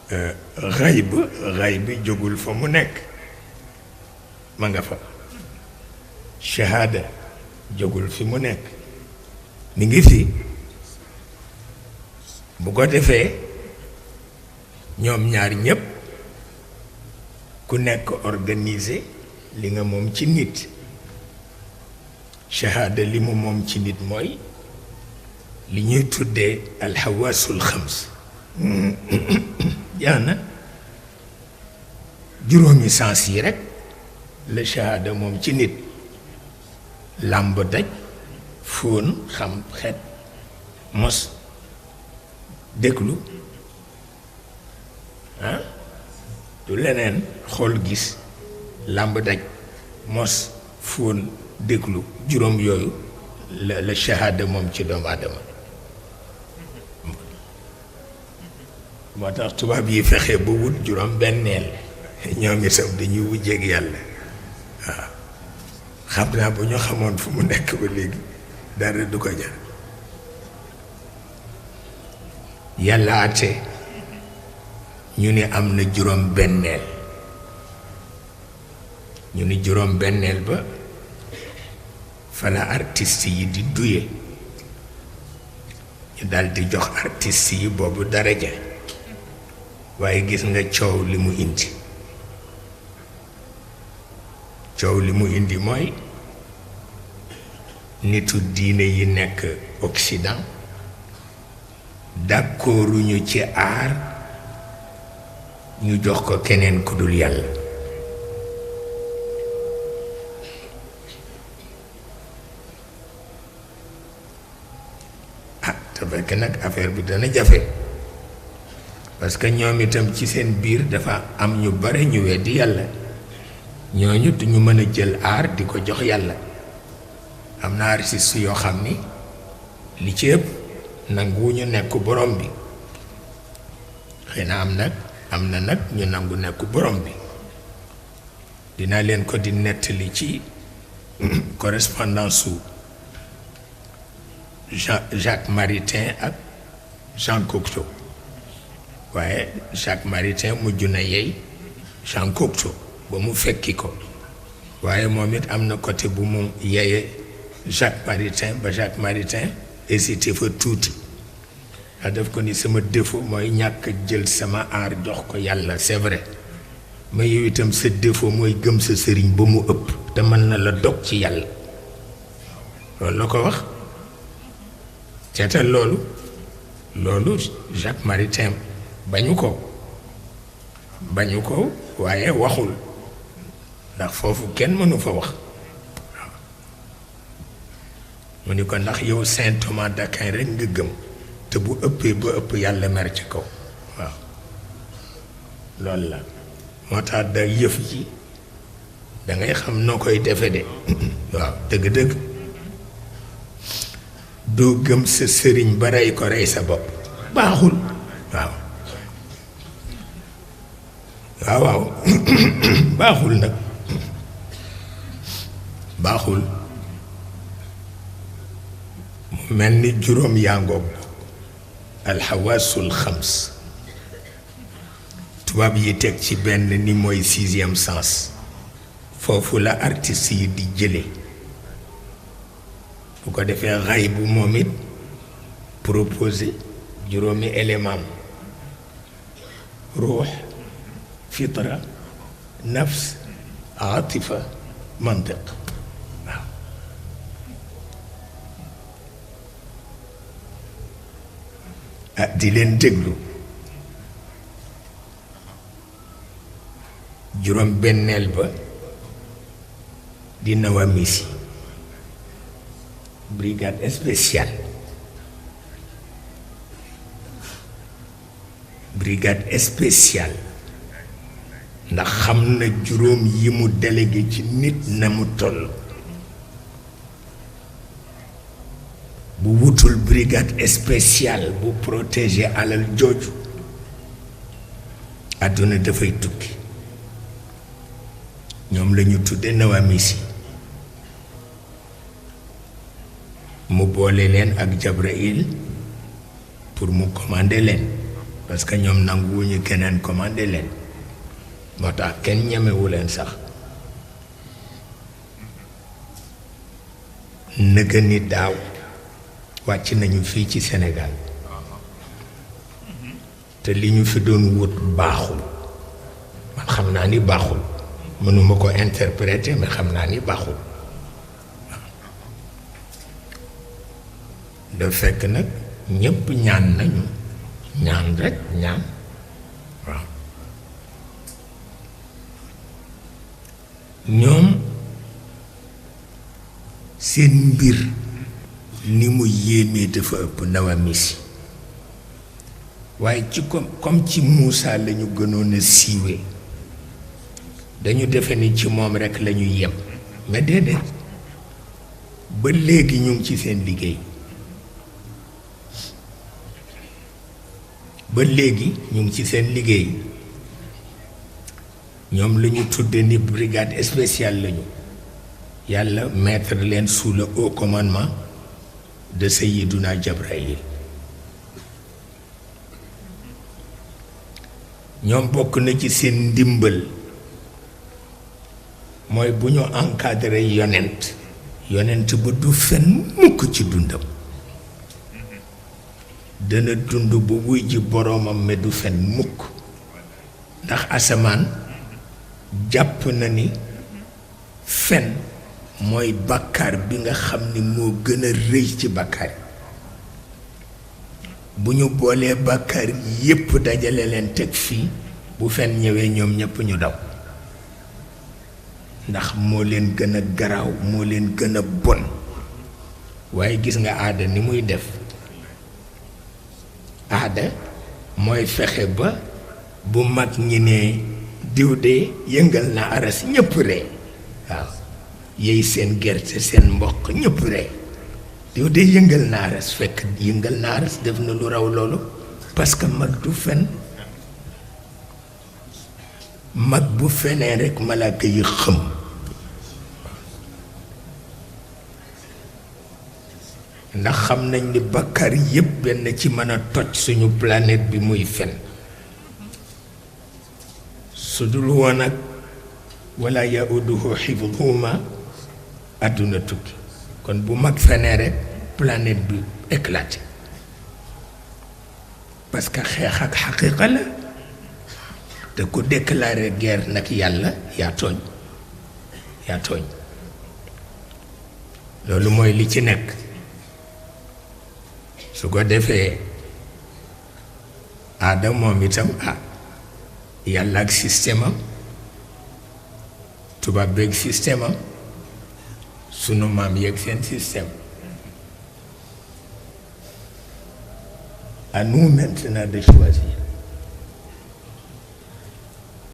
xayb jógul fa mu nekk ma nga fa shahada jógul fi mu nekk mi ngi fi bu ko defee ñoom ñaar ñépp ku nekk organisé li nga moom ci nit shahada li mu moom ci nit mooy li ñuy tuddee alxawaasul xams jaana juróomi sens yi rekk la shahada moom ci nit làmb daj fóon xam xet mos déglu ah du leneen xool gis làmb daj mos fóon déglu juróom yooyu la shahada moom ci doomu aadama moo tax tubaab yi fexe ba wut juróom benneel ñoom itam dañuy wujjeeg yàlla waaw xam naa bu ñu xamoon fu mu nekk ba léegi dara du ko jar yàlla àtte ñu ni am na juróom benneel ñu ni juróom benneel ba fala artiste yi di duye ñu daldi jox artiste yi boobu daraja waaye gis nga coow li mu indi coow li mu indi mooy nitu diine yi nekk Occident d'accorduñu ci aar ñu jox ko keneen ku dul yàlla te fekk nag affaire bi dana jafe parce que ñoom itam ci seen biir dafa am ñu bare ñu weddi yàlla ñooñu duñu mën a jël aar di ko jox yàlla am na artiste yoo xam ni li ci ëpp nanguwuñu nekk borom bi xëy na am na nag ñu nangu nekk borom bi dinaa leen ko di nettali ci correspondance su Jacques Maritain ak Jean Cocteau waaye Jacques Maritain mujj na yey Jean Cocteau ba mu fekki ko waaye moom it am na côté bu mu yeye Jacques Maritain ba Jacques Maritain hésité fa tuuti a def ko ni sama défaut mooy ñàkk jël sama aar jox ko yàlla c'est vrai mais yow itam sa défaut mooy gëm sa sëriñ ba mu ëpp te mën na la dog ci yàlla loolu la ko wax seetal loolu Jacques Maritain bañu ko waaye waxul ndax foofu kenn mënu fa wax waaw mu ni ko ndax yow Saint Thomas d'Aquin rek nga gëm te bu ëppee ba ëpp yàlla mer ci kaw waaw loolu la moo tax da yëf ji dangay xam noo koy defe de waaw dëgg-dëgg doo gëm sa sëriñ ba rey ko rey sa bopp baaxul waaw waaw baaxul nag baaxul mu mel ni juróom yaa ngoog alxawaasul xams tubaab yi teg ci benn ni mooy sixième sens foofu la artiste yi di jële bu ko defee xay bu moom it proposé juróomi élément ruux fitra nafs atifa mantiq waaw di leen déglu juróom benneel ba di Nawamisi brigade spéciale ndax xam na juróom yi mu délégué ci nit na mu toll bu wutul brigade spéciale bu protéger alal jooju àdduna dafay tukki ñoom la ñu tudde Nawamisi mu boole leen ak Jabraïl pour mu commander leen parce que ñoom nanguwuñu keneen commandé leen moo tax kenn ñemewu leen sax nëga ni daaw wàcc nañu fii ci Sénégal te li ñu fi doon wut baaxul man xam naa ni baaxul mënuma ko interpréter mais xam naa ni baaxul da fekk nag ñépp ñaan nañu ñaan rekk ñaan waaw ñoom seen mbir ni mu yéemee dafa ëpp ndaw a misi waaye ci comme ci Moussa lañu gënoon a siiwee dañu defe ni ci moom rekk lañu yem mais déedéet ba léegi ñu ngi ci seen liggéey ba léegi ñu ngi ci seen liggéey ñoom lu ñu tudde ni brigade spéciale lañu yàlla mettre leen sous le haut commandement de Sayyiduna Jabraïl ñoom bokk na ci seen ndimbal mooy bu ñu encadré yonent ba du fen mukk ci dundam dana dund bu wuy ji boroomam me du fen mukk ndax asamaan jàpp na ni fen mooy bàkkaar bi nga xam ni moo gën a rëy ci bàkkaar bu ñu boolee bàkkaar yépp dajale leen teg fii bu fen ñëwee ñoom ñépp ñu daw ndax moo leen gën a garaaw moo leen gën a bon waaye gis nga aada ni muy def aada mooy fexe ba bu mag ñi ne diw de yëngal na aras ñépp ree waaw yey seen gerte seen mboq ñépp ree diw de yëngal na aras fekk yëngal na aras def na lu raw loolu parce que mag du fen mag bu fenee rekk malaaka yi xëm ndax xam nañ ni bakkar yépp benn ci mën a toj suñu planète bi muy fen su dul woon ak wala yauduhu xifduhuma àdduna tukki kon bu mag fenee rek planète bi éclaté parce que xeex ak xaqiqa la te ku déclaré guerre nag yàlla yaa tooñ loolu mooy li ci nekk su ko defee aada moom itam yàlla ak système am tubaab beeg système am sunu maam yeeg seen système à nous maintenant de choisir